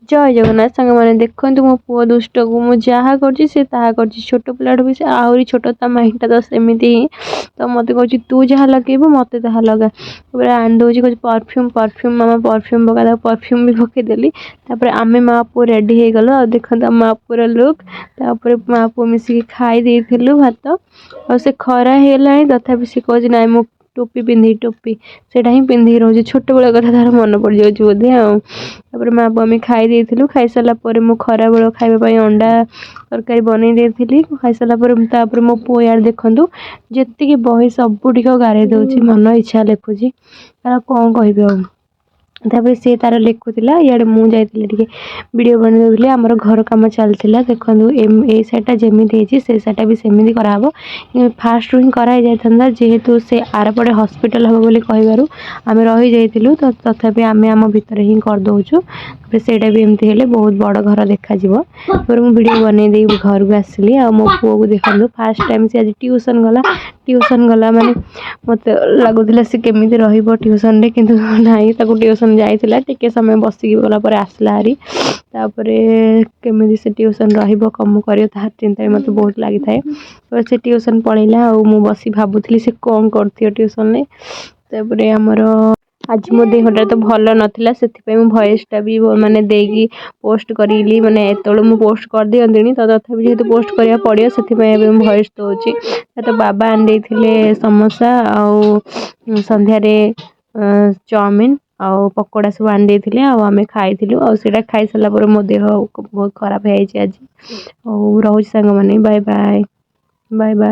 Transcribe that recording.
ଜୟ ଜଗନ୍ନାଥ ସାଙ୍ଗମାନେ, ଦେଖନ୍ତୁ ମୋ ପୁଅ ଦୁଷ୍ଟକୁ। ମୁଁ ଯାହା କରୁଛି, ସେ ତାହା କରୁଛି। ଛୋଟ ପିଲାଠୁ ବି ସେ ଆହୁରି ଛୋଟ, ତା ମାଇଣ୍ଡଟା ତ ସେମିତି ହିଁ। ତ ମୋତେ କହୁଛି, ତୁ ଯାହା ଲଗେଇବୁ ମୋତେ ତାହା ଲଗା। ତାପରେ ଆଣି ଦେଉଛି, କହୁଛି ପରଫ୍ୟୁମ୍, ପରଫ୍ୟୁମ୍ ମାମା, ପରଫ୍ୟୁମ୍ ପକା। ତାକୁ ପରଫ୍ୟୁମ୍ ବି ପକେଇଦେଲି। ତାପରେ ଆମେ ମା ପୁଅ ରେଡ଼ି ହେଇଗଲୁ। ଆଉ ଦେଖନ୍ତୁ ଆମ ମା ପୁଅର ଲୁକ୍। ତାପରେ ମା ପୁଅ ମିଶିକି ଖାଇ ଦେଇଥିଲୁ ଭାତ। ଆଉ ସେ ଖରା ହେଇଗଲାଣି, ତଥାପି ସେ କହୁଛି, ନାଇଁ, ମୁଁ ଟୋପି ପିନ୍ଧିବି, ଟୋପି। ସେଇଟା ହିଁ ପିନ୍ଧିକି ରହୁଛି। ଛୋଟବେଳ କଥା ତାର ମନେ ପଡ଼ିଯାଉଛି ବୋଧେ। ଆଉ ତାପରେ ମା ପୁଅ ଆମେ ଖାଇ ଦେଇଥିଲୁ। ଖାଇସାରିଲା ପରେ ମୁଁ ଖରାବେଳ ଖାଇବା ପାଇଁ ଅଣ୍ଡା ତରକାରୀ ବନେଇ ଦେଇଥିଲି। ଖାଇସାରିଲା ପରେ ତାପରେ ମୋ ପୁଅ ଇଆଡ଼େ ଦେଖନ୍ତୁ, ଯେତିକି ବହି ସବୁଟିକ ଗାରେଇ ଦେଉଛି, ମନ ଇଚ୍ଛା ଲେଖୁଛି ତାର। କ'ଣ କହିବି ଆଉ? ତାପରେ ସିଏ ତାର ଲେଖୁଥିଲା, ଇଆଡ଼େ ମୁଁ ଯାଇଥିଲି ଟିକେ ଭିଡ଼ିଓ ବନେଇ ଦେଉଥିଲି। ଆମର ଘର କାମ ଚାଲିଥିଲା। ଦେଖନ୍ତୁ, ଏଇ ସାଇଡ଼୍ଟା ଯେମିତି ହେଇଛି, ସେ ସାଇଡ଼୍ଟା ବି ସେମିତି କରାହେବ। ଫାଷ୍ଟରୁ ହିଁ କରାହେଇଯାଇଥାନ୍ତା, ଯେହେତୁ ସେ ଆରପଟେ ହସ୍ପିଟାଲ ହେବ ବୋଲି କହିବାରୁ ଆମେ ରହିଯାଇଥିଲୁ। ତ ତଥାପି ଆମେ ଆମ ଭିତରେ ହିଁ କରିଦେଉଛୁ। ତାପରେ ସେଇଟା ବି ଏମିତି ହେଲେ ବହୁତ ବଡ଼ ଘର ଦେଖାଯିବ। ତାପରେ ମୁଁ ଭିଡ଼ିଓ ବନେଇ ଦେଇ ଘରକୁ ଆସିଲି। ଆଉ ମୋ ପୁଅକୁ ଦେଖନ୍ତୁ, ଫାଷ୍ଟ ଟାଇମ୍ ସେ ଆଜି ଟ୍ୟୁସନ୍ ଗଲା। ଟ୍ୟୁସନ୍ ଗଲା ମାନେ ମୋତେ ଲାଗୁଥିଲା ସେ କେମିତି ରହିବ ଟ୍ୟୁସନ୍ରେ, କିନ୍ତୁ ନାହିଁ, ତାକୁ ଟ୍ୟୁସନ୍ ଯାଇଥିଲା, ଟିକେ ସମୟ ବସିକି ଗଲା ପରେ ଆସିଲା ହାରି। ତାପରେ କେମିତି ସେ ଟ୍ୟୁସନ୍ ରହିବ, କମ କରିବ, ତାହାର ଚିନ୍ତା ବି ମୋତେ ବହୁତ ଲାଗିଥାଏ। ତ ସେ ଟ୍ୟୁସନ୍ ପଳେଇଲା ଆଉ ମୁଁ ବସି ଭାବୁଥିଲି ସେ କ'ଣ କରୁଥିବ ଟ୍ୟୁସନ୍ରେ। ତାପରେ ଆମର ଆଜି ମୋ ଦେହଟା ତ ଭଲ ନଥିଲା, ସେଥିପାଇଁ ମୁଁ ଭଏସ୍ଟା ବି ମାନେ ଦେଇକି ପୋଷ୍ଟ କରିଲି। ମାନେ ଏତେବେଳୁ ମୁଁ ପୋଷ୍ଟ କରିଦିଅନ୍ତିଣି, ତ ତଥାପି ଯେହେତୁ ପୋଷ୍ଟ କରିବାକୁ ପଡ଼ିବ, ସେଥିପାଇଁ ଏବେ ମୁଁ ଭଏସ୍ ଦେଉଛି। ତ ବାବା ଆଣିଦେଇଥିଲେ ସମୋସା ଆଉ ସନ୍ଧ୍ୟାରେ ଚାଉମିନ୍ ଆଉ ପକୋଡ଼ା ସବୁ ଆଣିଦେଇଥିଲେ ଆଉ ଆମେ ଖାଇଥିଲୁ। ଆଉ ସେଇଟା ଖାଇସାରିଲା ପରେ ମୋ ଦେହ ବହୁତ ଖରାପ ହେଇଯାଇଛି ଆଜି। ଆଉ ରହୁଛି ସାଙ୍ଗମାନେ, ବାଏ ବାଏ, ବାଏ ବାଏ।